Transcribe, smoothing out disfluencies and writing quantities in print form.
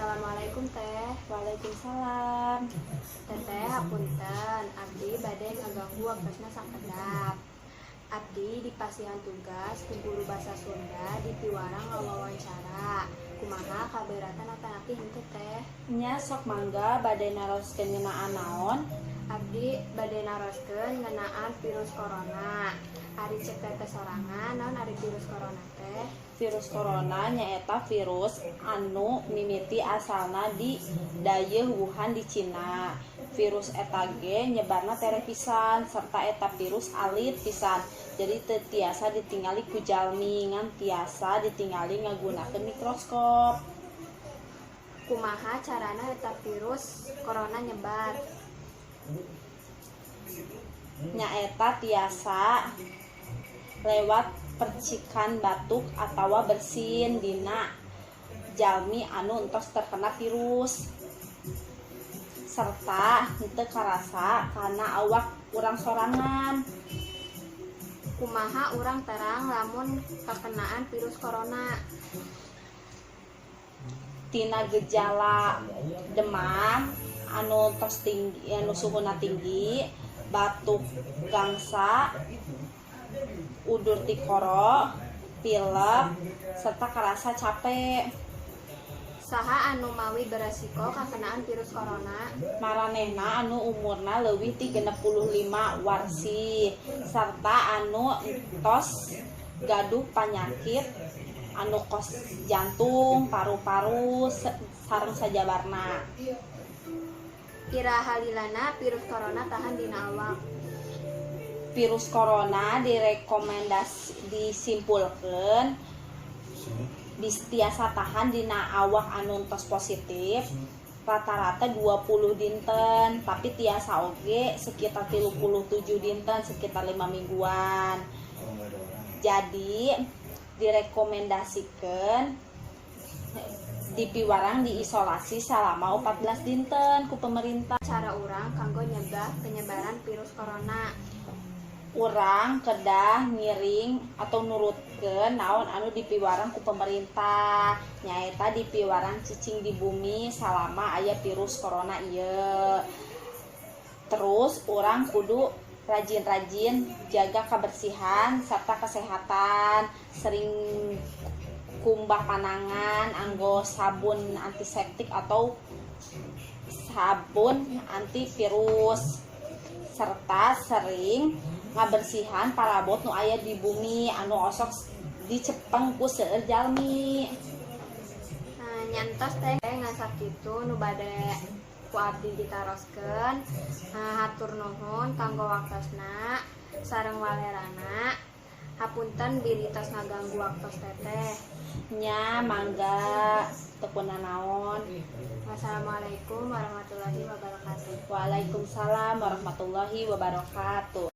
Assalamualaikum, Teh. Waalaikumsalam. Teteh, hapunten, abdi bade ngaganggu waktosna sakedap. Abdi dipasihan tugas ku guru basa Sunda dipiwarang ngawawancara. Kumaha, kaberatan atanapi henteu, Teh? Nya, sok mangga, bade naroskeun ngeunaan naon? Abdi bade naroskeun ngeunaan virus corona. Ari cek Teteh sorangan, naon ari virus corona teh? Virus corona nyaeta virus anu mimiti asalna di dayeuh Wuhan di Cina. Virus eta ge nyebarna tereh pisan serta eta virus alit pisan. Jadi teu tiasa ditingali ku jalmi, ngan tiasa ditingali ngagunakeun mikroskop. Kumaha carana eta virus corona nyebar? Nyaeta tiasa lewat percikan batuk atawa bersin dina jalmi anu entos terkena virus serta henteu karasa kana awak urang sorangan. Kumaha urang terang lamun kakenaan virus corona? Tina gejala demam anu tos tinggi, anu suhuna tinggi, batuk gangsa, udur tikoro, pilek, serta karasa capek. Saha anu mawi beresiko kakenaan virus corona? Maranehna anu umurna leuwih ti 65 warsi serta anu tos gaduh panyakit anu kos jantung, paru-paru, sareng sajabarna. Iraha lilana virus corona tahan dina awak? Virus corona direkomendasi, disimpulkeun tiasa tahan dina awak anu tos positif rata-rata 20 dinten, tapi tiasa oge sekitar 37 dinten, sekitar 5 mingguan. Jadi direkomendasikan dipiwarang diisolasi selama 14 dinten ku pemerintah. Cara urang kanggo nyegah penyebaran virus corona? Urang kedah ngiring atau nurutkeun naon anu dipiwarang ku pemerintah, nyaeta dipiwarang cicing di bumi salama aya virus corona ieu. Terus urang kudu rajin-rajin jaga kebersihan serta kesehatan, sering kumbah panangan anggo sabun antiseptik atau sabun antivirus, serta sering ngabersihan parabot nu aya di bumi anu osok dicepeng ku seueur jalmi. Nah, nya entos, Teh, ngan sakitu nu bade ku abdi ditaroskeun. Nah, hatur nuhun kanggo waktosna sareng walerana. Hapunten bilih tos ngaganggu waktos Teteh. Nya, mangga, teu kunanaon. Wassalamualaikum warahmatullahi wabarakatuh. Waalaikumsalam warahmatullahi wabarakatuh.